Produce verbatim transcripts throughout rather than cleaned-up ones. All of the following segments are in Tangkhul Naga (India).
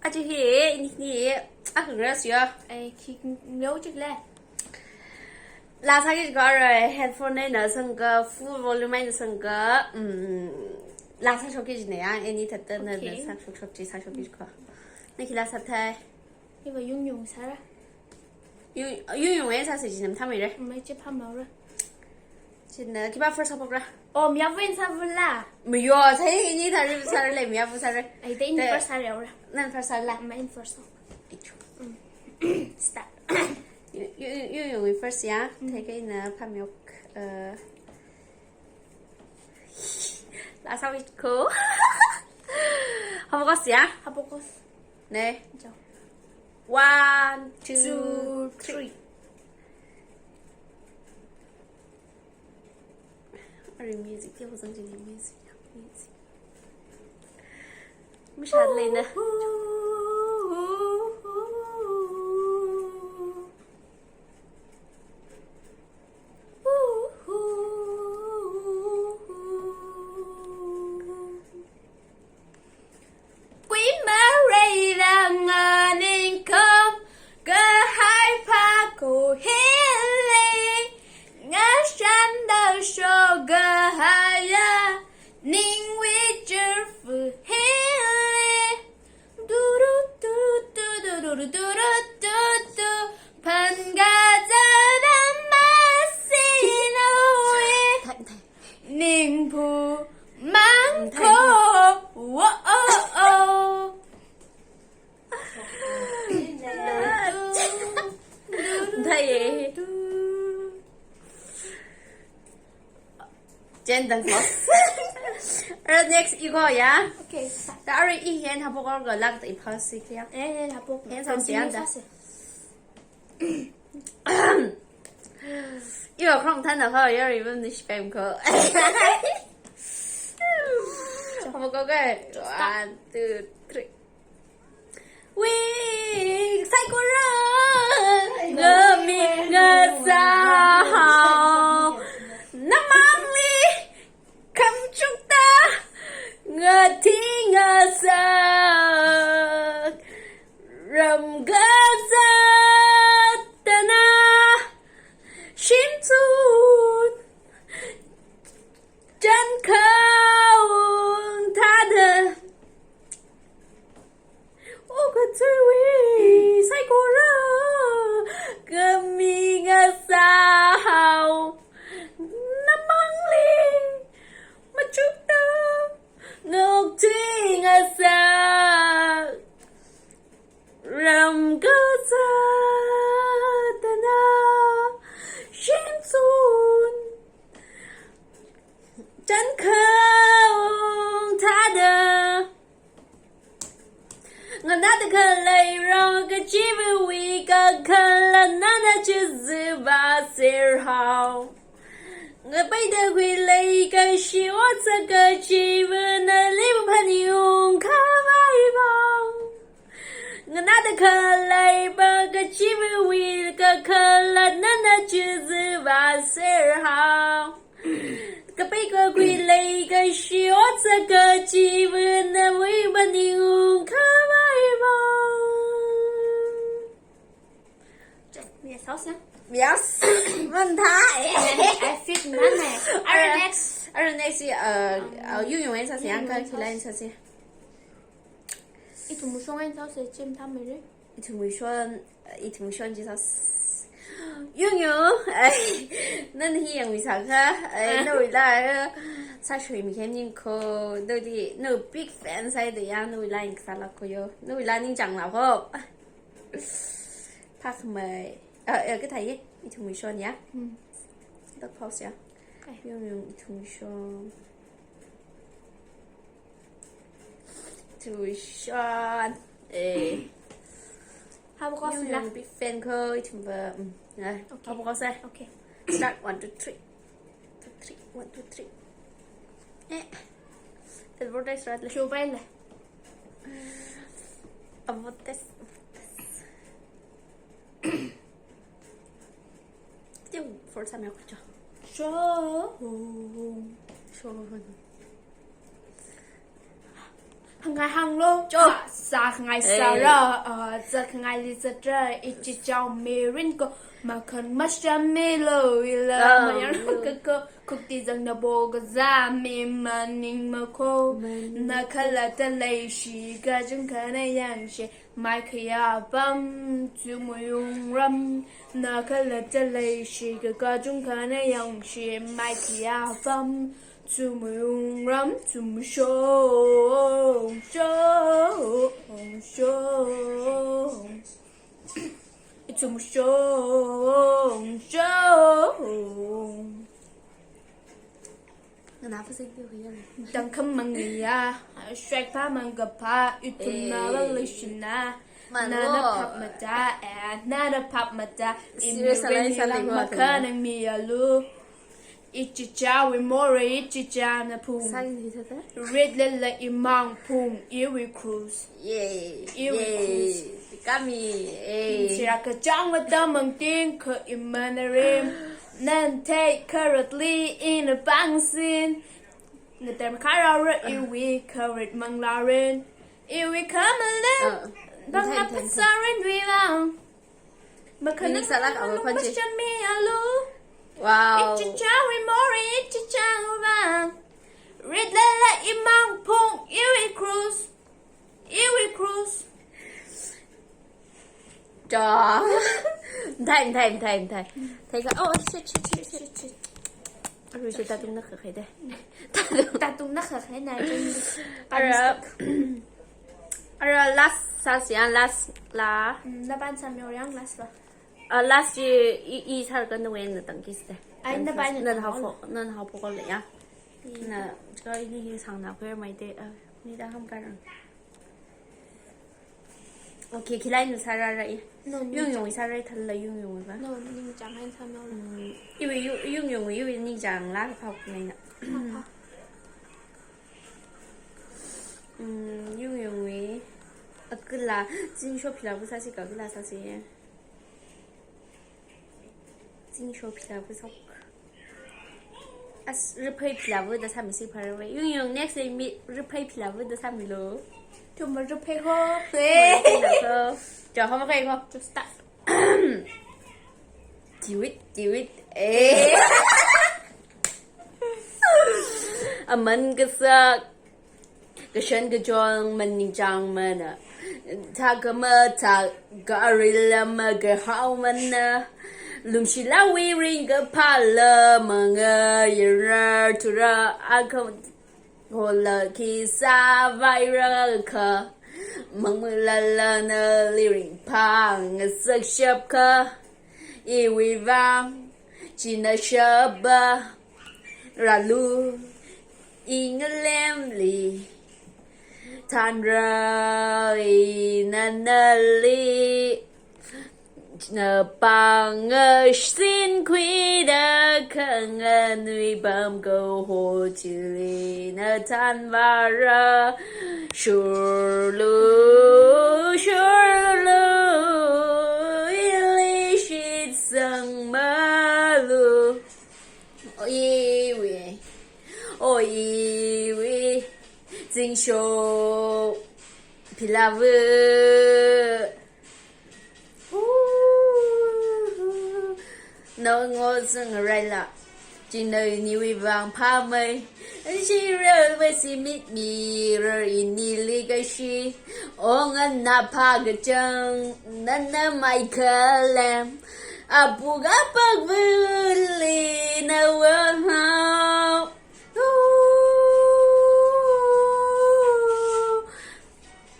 Aja hi, ini, ini, ah, ngerasya. Ai, khi ngau chik le. Laa sāki kho, headphone eina sangka, full volume eina sangka, mm, laa sāshokki jina ya, ini thāda na, okay, na sāshok shok chi, sāshokki kho. Na khi laa sāthei? Iva yung yung sāra. Yung, yung yung eina sāsi, chi nam thamire. Mai chi phamaura. China, khipā first sāphokra? Oh, mayarva eina sāvula. Mayo, sai ini thari sāra le, mayarva sāra. Ai, te ini first sāra ora. Nana first sāla. Mai ini first sā. Ichu. Mm. Start. Yung, yung, yung, yung first ya. Mm. Thei kha ina phamyok, uh, laa sāki kho. Haphokos ya? Haphokos. Ne. Jo. One, two, two, three, three. Arui music, te hozang jini music, music. Mishat leina. Kuimareira nganingkham kahai phākho hili, ngashan da shokahaiya ningwui churfu hili. Duru tu tu, duru duru tu tu, phan kazat masinoi. Ningphu mangkho, wo, oh, oh. Theiye. Jen dang kho. Alright, next, i kho ya. Okay. Ta arui i hen haphok or ga lak ta i phasi kya. Eh, eh, haphok. Hen sāsi ya da. Continue sāsi. Iva khong thāna kho, yari bam nish pem kho. Haphok kho. One, two, three. Wui, saikora ngami ngasāhao. Namangli khamchukta ngathing ngasak, ram kazatna shimzun chankhaung thāda. Okathuiwui saikora ngami ngasāhao. Namangli machukta ngathing ngasak, ram kazatna shimzun chankhaung thāda. Nganāda khalei rong kachiva̱wui kakhalat nana chizva serhao. Ngapeida khuilei kashi otsak kachiva̱na liva phaniyung khavai vang. Nganāda khalei pa kachiva̱wui kakhalat nana chizva serhao. Kapei kakhuilei kashi otsak kachiva̱na wui phaniyung khavai vang. Yes, awesome. Yes. Manthā. I fit nana. Alright, next. Alright, next, uh, uh, yung yung eina sāsi, yang ka khila eina sāsi. Ithum mushong eina sāsi, chi mathāmire. Ithum mushong, ithum mushong chi sāsi. Yung yung, ai, nana hi yangmi sākha, ai, nawui laa, sāshuimi khem ning kho, nawui, nawui big fan sāhaida ya, nawui laa ning sālak kho yo, nawui laa ningchānglak kho. Phākhamei, ah, eh, kathāye, ithum mushong ya. Hmm. Dot pause ya. Okay. Yung yung ithum mushong. Tuition. Eh. Haphok kho sila. Yung big fan kho, ithumva. Mm. Ah, okay. Haphok kho sa. Okay. Start, one, two, three. Two, three. One, two, three. Eh. Advertise rat le. Show pai le. Advertise. Tiu, first time yākcho. Sho. Sho. Hang Ngai hānglu, cho, sākhangai sāra, ah, zatkhangaili zatra, ichichao mirin ko, makhan mashamilo, ila, ah, mayang yo. Kaka, kukti zangna bo kazā mi maning mako, maning mako. Nakhalatta leishi, kachungkha nayangshi, maikhayā apam, tsumuyung ram, nakhalatta leishi, kachungkha nayangshi, maikhayā apam, tsumuyung ram, tsumushong, shong, shong. Tsumushong, shong. Ngana pa sing tu kaya. Tangkham mangya, shwek pa mangkapa, ithumna, eh, vāluishina. Mano. Nana phap mata, eh, nana phap mata. Serious, imirin alai, salai, ilang wa makhanang miyalu. Ichichawui morei, ichichana phung. Sign hi thāda. Ritlala imang phung, iwui krus. Yay. Iwui krus. Yay. Kami, eh. Siraka chang vata mangting kha imana rim. Nan thei kharatli ina pangsin. Ngatam kharara iwui kharit manglārin. Iwui khamalim. Ah, bang thei, thei, thei. Apasārin wui vang. Makhanang, meaning sālāk, awa, khonche. Mashan mi alu. Wow. Ichichawui morei, ichichawui vang. Ritlala imang phung, iwui krus. Iwui krus. Ja. Thei, thei, thei, thei. Thei ka, oh, shit, shit, shit, shit, shit. Aru shi tatung na khakhai de. Tatung na khakhai na jeng. Ara, ara last sāsi ya, last la. Mm, nabān sāmihaora yang last la. Ah, last year i, i sāra kha nawui eina tangkisi de. Ai, nabān nan hao pho, nan hao pho ko le ya. Mm. Na, ka ini hi sāngna khuimeida, ah, ni da ham karang. Okay, khilai nu sāra ra i. No, Yungyung sāra thāla Yungyung va. No, ningchāng eina sāmihaora. Mm, iwui Yu-, Yungyung iwui ningchāng la kaphā meina. Kaphā. Mm, Yungyungwui. Akhala, Zingsho philava sāsi ka akhala sāsi. Zingsho philava sok. As, Raphei philava da sāmisi phāra wei. Yungyung next day mi Raphei philava da sāmilu. Tumor Raphei ho. Raphei ho. Ja, ho makai ho. Just start. Tiwit, tiwit. Eh. Aman kasak. Kashan kachon maningchāng mana. Thākha mathā, kha arila makahao mana. Lumshilawui ringkaphāla mangā yara thura akha hola khi sāvaira kha. Mangmulala nali ringphā ngasakshap kha. Iwui vang, china shaba. Rālu, i ngalemli, thanra ina nali, na pāng ngasin khuida khanganui pam kaho chili na thanvāra, shurlu, shurlu, ili shitsang malu. O iwui, o iwui, Zingsho philava. Nao ngozang raila, china iniwui vang phāmei. Shira wesi mitmira inili kashi. Ong ana phākachang, nana mai khalem. Apu kapakvuli na wahao.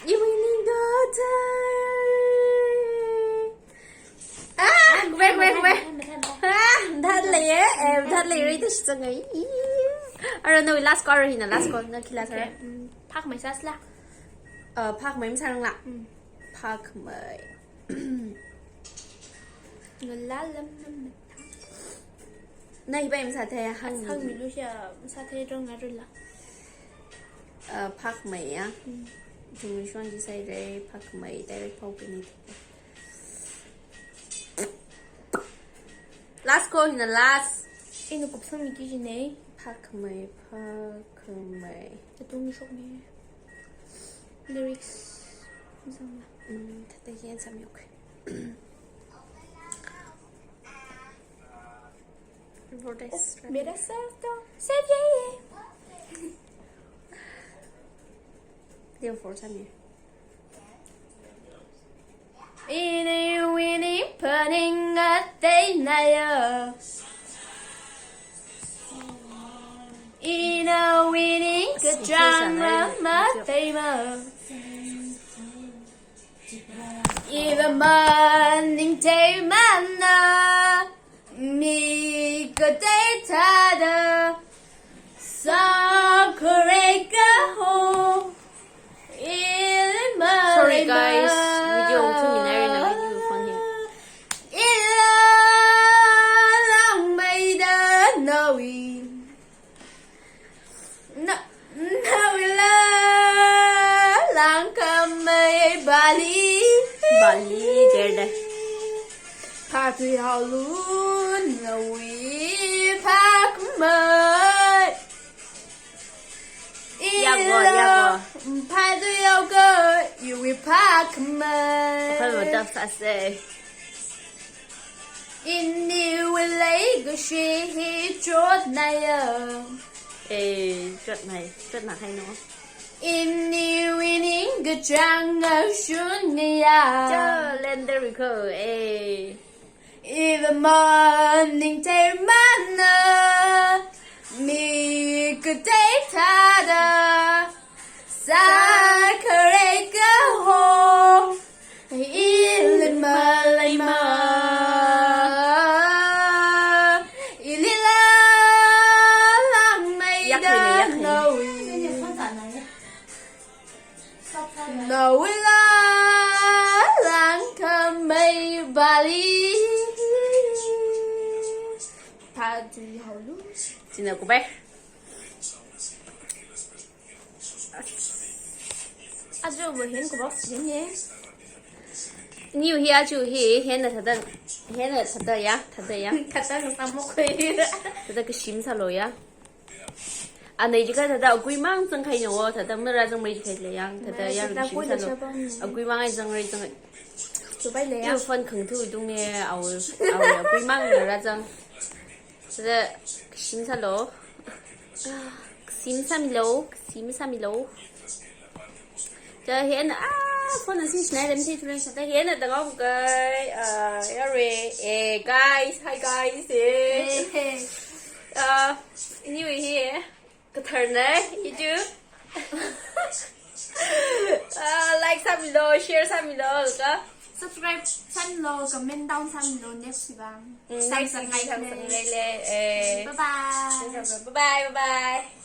Iwui ningda tai. Ah, wait, wait, wait. Ah, that lei, eh, that lei, right, this is a, ara nawui last call, hina last call, na khi last call. Okay, mm, phākmei sāsila. Uh, phākmei masārangla. Mm. Phākmei. Ngala lam lam. Na hi bai masāthei hāng. Hāngmilu ya, masāthei dong ngarula. Uh, phākmei ya. Hmm. Jung shon ji sai re phākmei direct phao kani. Last call hina last. Ina kupsangmi ki jine. Phākmei, phākmei. Atung shokmi. Lyrics. Mm, thāda hi samyok. Advertise. मेरा सब तो सब यही है। Therefore, samyok. Ini wini paning ateinayo. Ina wini kachang mama teima. Iva maningtei mana. Mi katei thāda. Sakharei kaho. Ilima. Sorry, guys. Video ungthuminairana, video phone here. Ila langmeida nawi. Na, nawuila langkhamei Bali. Bali, there, there. Phatui haolu nawi phakmei. Yako, ila yako. Phatui haoka iwui phakmei. Hello, that's I say. Iniwui leikashi hi chotnaya. Eh, chotnai, chotna haino. Iniwui ningkachang ashunniya. Cho, lender riko, eh. Iva maningtei mana. Mi katei thāda. Sakharei kaho. Ilima leima. Ilila langmeida nawi. Nawuila langkhamei Bali. Phatui haolu. China kubai. Aja bu hen kuba hen ye. Niu hi aja hi hen na thāda, hen na thāda ya, thāda ya. Thāda na samok khui. Thāda kashim sālo ya. Anei jikha thāda kuimang zangkhai no, thāda mara zangmei jikha le yang, thāda yang kashim sālo. Kuimang ai zangrei zangrei. Kubai le ya. Iu phone khangthu dung ne, au, au kuimang mara zang. Thāda kashim sālo. Kashim sāmilo, kashim sāmilo. Thāda hina, ah, phone na sing sinai lemthei thuleng sa. Thāda hina dangau kai, ah, yare, eh, guys, hi guys, eh. Hey, hey. Ah, anyway, here. Katharnei, ichu. Ah, like sāmilo, share sāmilo, ka. Subscribe sāmilo, comment down sāmilo, next vang. Mm, next vang, next vang, eh. Bye bye. Bye bye, bye bye.